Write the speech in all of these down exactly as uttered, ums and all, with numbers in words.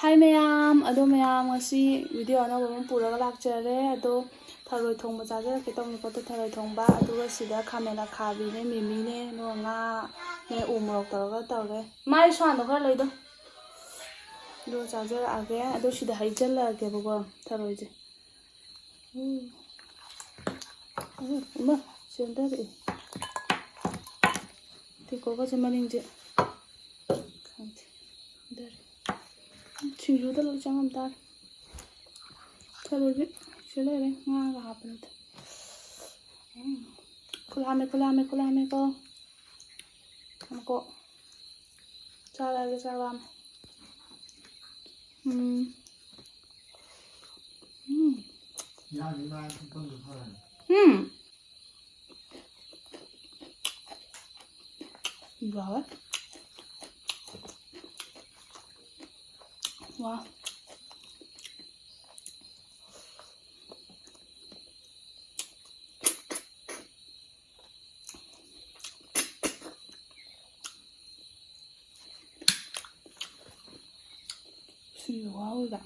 ꯍꯥꯏ ꯃꯌꯥꯝ, ꯑꯗꯣ ꯃꯌꯥꯝ, ꯉꯁꯤ ꯚꯤꯗꯤꯑꯣ ꯑꯅꯧꯕ ꯑꯃ ꯄꯨꯔꯒ ꯂꯥꯛꯆꯔꯦ꯫ ꯑꯗꯣ ꯊꯔꯣꯏ ꯊꯣꯡꯕ ꯆꯥꯖꯔꯛꯀꯦ ꯇꯧꯅꯤꯀꯣ꯫ ꯊꯔꯣꯏ ꯊꯣꯡꯕ, ꯑꯗꯨꯒ ꯁꯤꯗ ꯈꯥꯃꯦꯟ ꯑꯈꯥꯕꯤꯅꯦ, ꯃꯤꯃꯤꯅꯦ, ꯑꯗꯨꯒ ꯉꯥꯅꯦ, ꯎ ꯃꯣꯔꯣꯛ ꯇꯧꯔꯒ ꯇꯧꯔꯦ꯫ ꯃꯥꯏ ꯁ꯭ꯋꯥꯟꯗꯣ ꯈꯔ ꯂꯩꯗꯣ꯫ ꯑꯗꯨꯒ ꯆꯥꯖꯔꯛꯑꯒꯦ꯫ ꯑꯗꯣ ꯁꯤꯗ ꯍꯩꯖꯜꯂꯛꯑꯒꯦꯕꯀꯣ ꯊꯔꯣꯏꯁꯦ꯫ ꯎꯝ꯫ ꯎꯝ, ꯏꯃꯥ, ꯆꯦꯟꯊꯔꯛꯑꯦ꯫ ꯇꯦꯡꯀꯣꯠꯀꯁꯦ ꯃꯅꯤꯡꯁꯦ꯫ ꯈꯪꯗꯦ꯫ ꯆꯦꯟꯊꯔꯛꯑꯦ꯫ ꯁꯤꯡꯖꯨꯗ ꯂꯣꯏ ꯆꯪꯉꯝ ꯇꯥꯔꯦ꯫ ꯊꯔꯣꯏꯁꯦ ꯁꯤ ꯂꯩꯔꯦ, ꯉꯥꯒ ꯍꯥꯞꯄꯅꯤꯗ꯫ ꯎꯝ꯫ ꯈꯨꯂꯥꯝꯃꯦ, ꯈꯨꯂꯥꯝꯃꯦ, ꯈꯨꯂꯥꯝꯃꯦꯀꯣ꯫ ꯉꯥꯏꯈꯣ꯫ ꯆꯥꯔꯛꯑꯒꯦ, ꯆꯥꯛ ꯂꯥꯝꯃꯦ꯫ ꯎꯝ꯫ ꯎꯝ꯫ ꯎꯝ꯫ ꯌꯥꯎꯋꯦ꯫ ꯋꯥ꯫ ꯁꯤꯁꯨ ꯋꯥꯎꯏꯗ꯫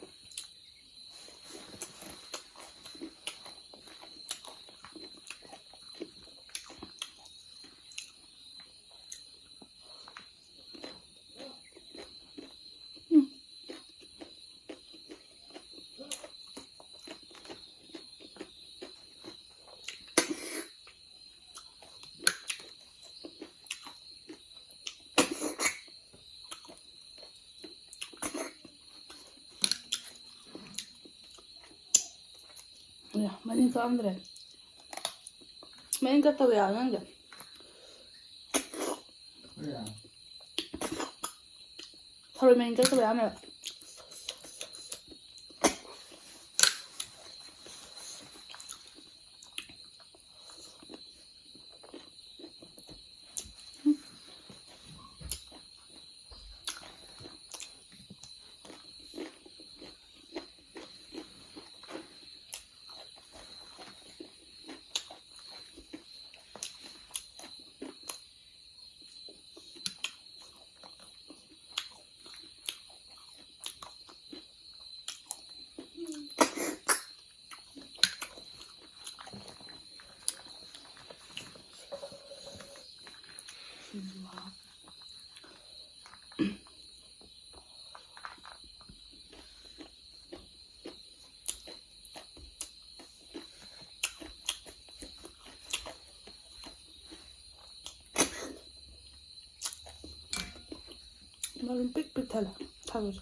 ꯎꯝ꯫ ꯑꯌꯥ, ꯃꯅꯤꯡ ꯀꯛꯑꯝꯗ꯭ꯔꯦ꯫ ꯃꯅꯤꯡ ꯀꯛꯇꯕ ꯌꯥꯎꯋꯦ ꯅꯪꯒꯤ꯫ ꯊꯔꯣꯏ ꯃꯅꯤꯡ ꯀꯛꯇꯕ ꯌꯥꯎꯔꯝꯃꯦꯕ꯫ ꯑꯗꯨꯝ ꯄꯤꯛ ꯄꯤꯛ ꯊꯜꯂꯦ ꯊꯥꯕꯤꯁꯦ꯫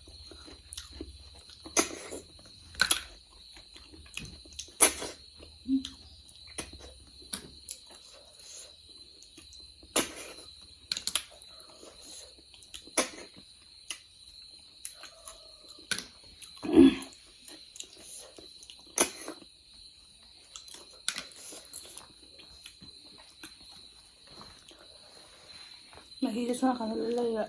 ꯃꯍꯤꯁꯦ ꯁꯣꯝ ꯅꯥꯀꯟꯗ ꯂꯣꯏ ꯂꯩꯔꯦ꯫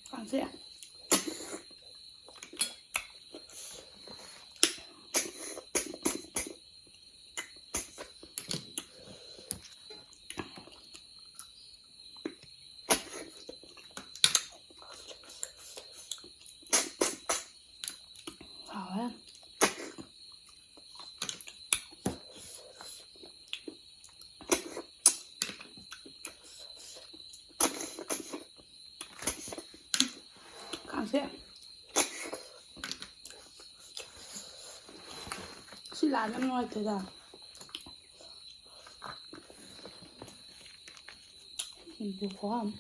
ꯀꯥꯡꯁꯦ꯫ ꯍꯥꯎꯋꯦ꯫ ꯀꯥꯡꯁꯦ꯫ ꯁꯤ ꯂꯥꯛꯑꯗꯤ ꯌꯥꯝ ꯅꯨꯡꯉꯥꯏꯇꯦꯗ꯫ ꯁꯤꯡꯖꯨ ꯈꯨꯍꯥꯎ ꯑꯃ꯫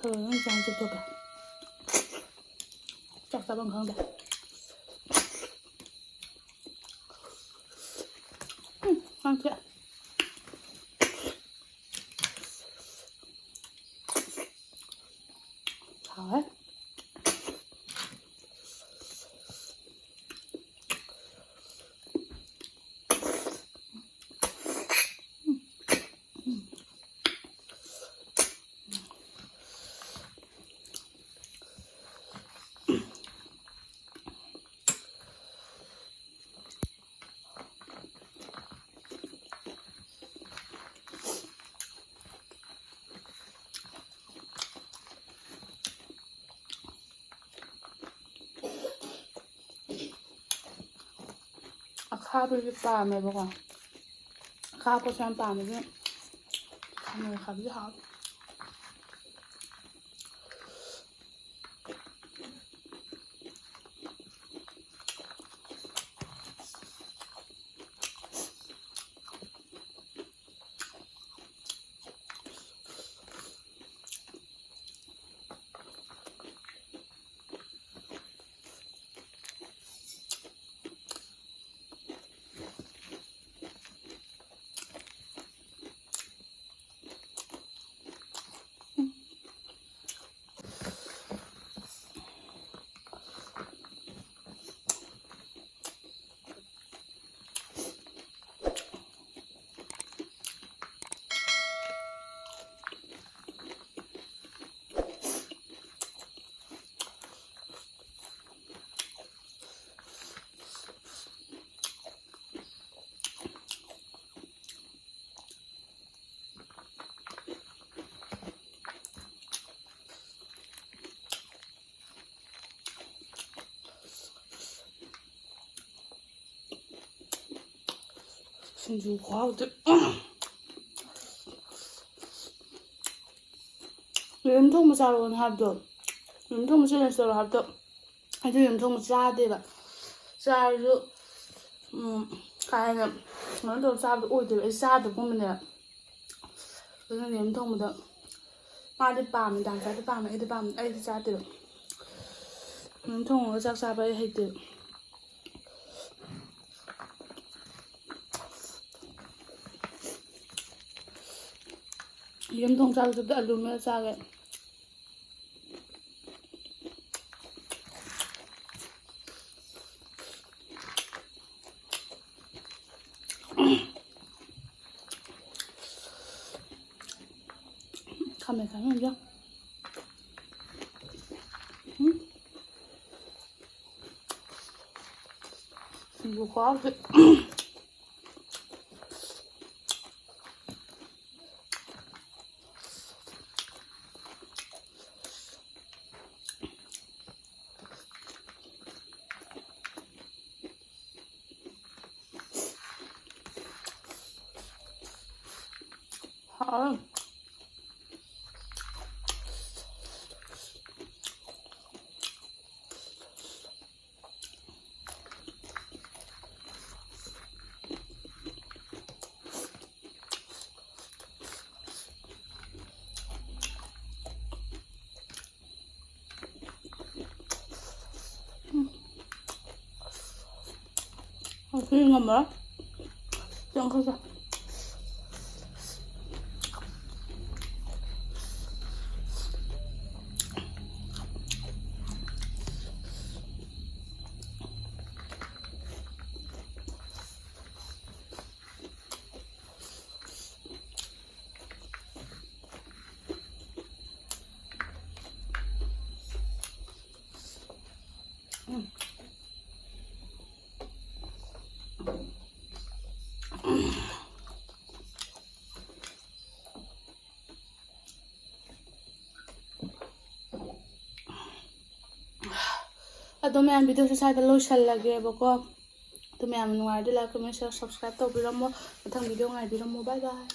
ꯂꯣꯏꯔꯦ ꯅꯪ ꯆꯥꯡ ꯆꯨꯞꯊꯣꯛꯀꯦ꯫ ꯆꯥꯛ ꯆꯥꯐꯝ ꯈꯪꯗꯦ꯫ ꯎꯝ, ꯀꯥꯡ ꯆꯤꯛꯑꯦ꯫ ꯍꯥꯎꯋꯦ꯫ ꯑꯈꯥꯕꯁꯦ ꯄꯥꯝꯃꯦꯕꯀꯣ꯫ ꯑꯈꯥꯕꯁꯦ ꯌꯥꯝ ꯄꯥꯝꯃꯦ, ꯑꯗꯨꯅ ꯈꯥꯃꯦꯟ ꯑꯈꯥꯕꯤꯁꯦ ꯍꯥꯎꯋꯦ꯫ ꯁꯤꯡꯖꯨ ꯈꯨꯍꯥꯎꯗꯤ꯫ ꯌꯦꯔꯨꯝ ꯊꯣꯡꯕ ꯆꯥꯔꯛꯑꯣꯅ ꯍꯥꯏꯕꯗꯣ, ꯌꯦꯔꯨꯝ ꯊꯣꯡꯕ challenge ꯇꯧꯔꯣ ꯍꯥꯏꯕꯗꯣ, ꯑꯩꯗꯤ ꯌꯦꯔꯨꯝ ꯊꯣꯡꯕ ꯆꯥꯗꯦꯕ꯫ ꯆꯥꯔꯁꯨ, ꯎꯝ, ꯀꯥ ꯍꯦꯟꯅ ꯀꯩꯅꯣ ꯇꯧꯔ ꯆꯥꯕꯗꯣ ꯑꯣꯏꯗꯦꯕ꯫ ꯑꯩ ꯆꯥꯗꯕꯒꯨꯝꯕꯅꯦꯕ꯫ ꯑꯗꯨꯅ ꯌꯦꯔꯨꯝ ꯊꯣꯡꯕꯗ ꯃꯥꯗꯤ ꯄꯥꯝꯃꯦ, ꯗꯥꯝꯆꯥꯗꯤ ꯄꯥꯝꯃꯦ, ꯑꯩꯗꯤ ꯄꯥꯝꯃꯦ, ꯑꯩꯗꯤ ꯆꯥꯗꯦꯕ꯫ ꯑꯗꯨꯝ ꯊꯣꯡꯉꯒ ꯆꯥꯛ ꯆꯥꯕ ꯑꯩ ꯍꯩꯇꯦꯕ꯫ ꯌꯦꯔꯨꯝ ꯊꯣꯡ ꯆꯥꯕꯗꯨꯗ ꯑꯂꯨ ꯃꯦꯠꯂ ꯆꯥꯒꯦ꯫ ꯈꯥꯃꯦꯟ ꯈꯥꯃꯦꯟ ꯌꯥꯝ꯫ ꯎꯝ꯫ ꯁꯤꯡꯖꯨ ꯈꯨꯍꯥꯎꯁꯦ꯫ ꯍꯥꯎꯋꯦ꯫ ꯉꯁꯤꯗꯤ ꯉꯝꯃꯔꯣꯏ꯫ ꯈꯤꯇꯪ ꯈꯛ ꯆꯥ꯫ ꯑꯗꯣ ꯃꯌꯥꯝ, videoꯁꯦ ꯁ꯭ꯋꯥꯏꯗ ꯂꯣꯏꯁꯜꯂꯒꯦꯕꯀꯣ꯫ ꯑꯗꯣ ꯃꯌꯥꯝ ꯅꯨꯡꯉꯥꯏꯔꯗꯤ like, comment, share, subscribe ꯇꯧꯕꯤꯔꯝꯃꯣ꯫ ꯃꯊꯪ video ꯉꯥꯏꯕꯤꯔꯝꯃꯣ꯫ Bye bye꯫